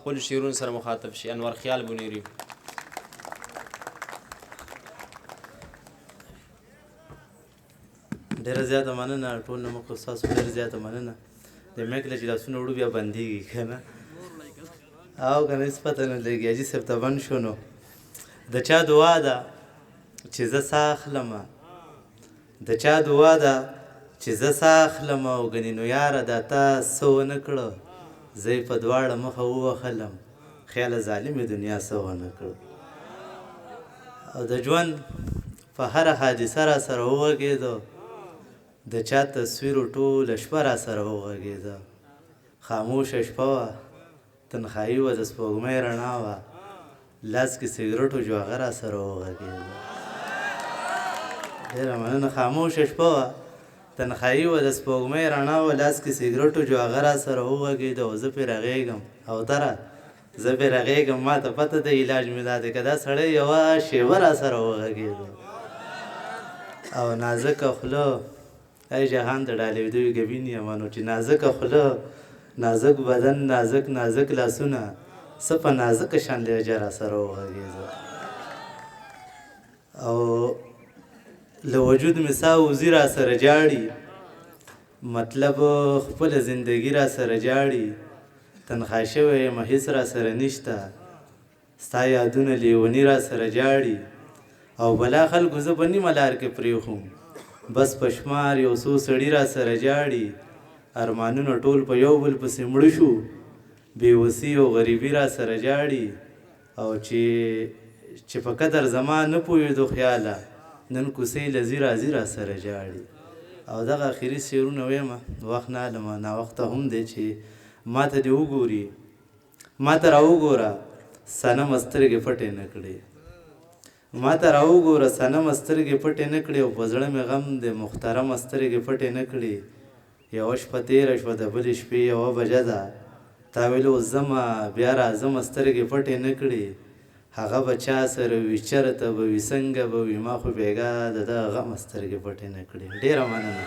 خپلو شعرونو سره مخاطب شي. انور خیال بونیری. ډېره زیاته مننه ټول نه مخکې ستاسو ډېره زیاته مننه. د میک له چې لاسونه وړو بیا بندېږي که نه او که نه هېڅ پته نه لګي. حاجي صاحب ته بند شو نو د چا دعا ده چې زه ساه اخلم، د چا دعا ده چې زه ساه اخلم او ګنې نو یاره دا تا څه ونه کړه، زه یې په دواړه مخه ووهلم، خیاله ظالمې دنیا څه ونه کړه. او د ژوند په هره حادثه را سره وغږېده، د چا تصویر ټوله شپه را سره وغږېده. خاموشه شپه وه، تنخایي وه، د سپوږمۍ رڼا وه، لاس کې سګرټ و هغه را سره وغږېده. ډېره مننه. خاموشه شپه وه، تنخایي وه، د سپوږمۍ رڼا وه، لاس کې سګرټ و هغه را سره وغږېده. او زه پرې رغېږم او تره زه پرې رغېږم، ما ته پته ده علاج مې دا دی که دا سړی یوه شېبه را سره وغږېده. او نازکه خوله ای جهان د ډالېدو وي ګبین یم، نو چې نازکه خوله، نازک بدن، نازک نازک لاسونه، څه په نازکه شان لهجه را سره وغږېده. او له وجود مې ساه وځي را سره جاړي، مطلب خپله زندګي را سره جاړي. تنخوا شوی یم هېڅ را سره نشته، ستا یادونه لیوني را سره جاړي. او بلا خلکو زه په نیمه لار کې پرېښوم، بس په شمار یو څو سړي را سره جاړي. ارمانونه ټول په یو بل پسې مړه شو، بېوسي او غریبي را سره جاړي. او چې په قدر زما نه پوهېدو خیاله، نن کوڅې له ځي راځي را سره جاړي. او دغه اخري شعرونه وایم، وخت نه علم ناوخته هم دی، چې ما ته دې وګوري، ما ته راوګوره صنمه سترګې پټې نه کړې، ما ته راوګوره صنمه سترګې پټې نه کړې، او په زړه مې غم دی مخترمه سترګې پټې نه کړې. یوه شپه تېره شوه د بلې شپې یوه بجه ده، تا ویل اوس ځمه بیا راځمه سترګې پټې نه کړې. هغه به چا سره وي، چېرته به وي، څنګه به وي، ما خو بېګا د دغه غمه سترګې پټې نه کړې. ډېره مننه.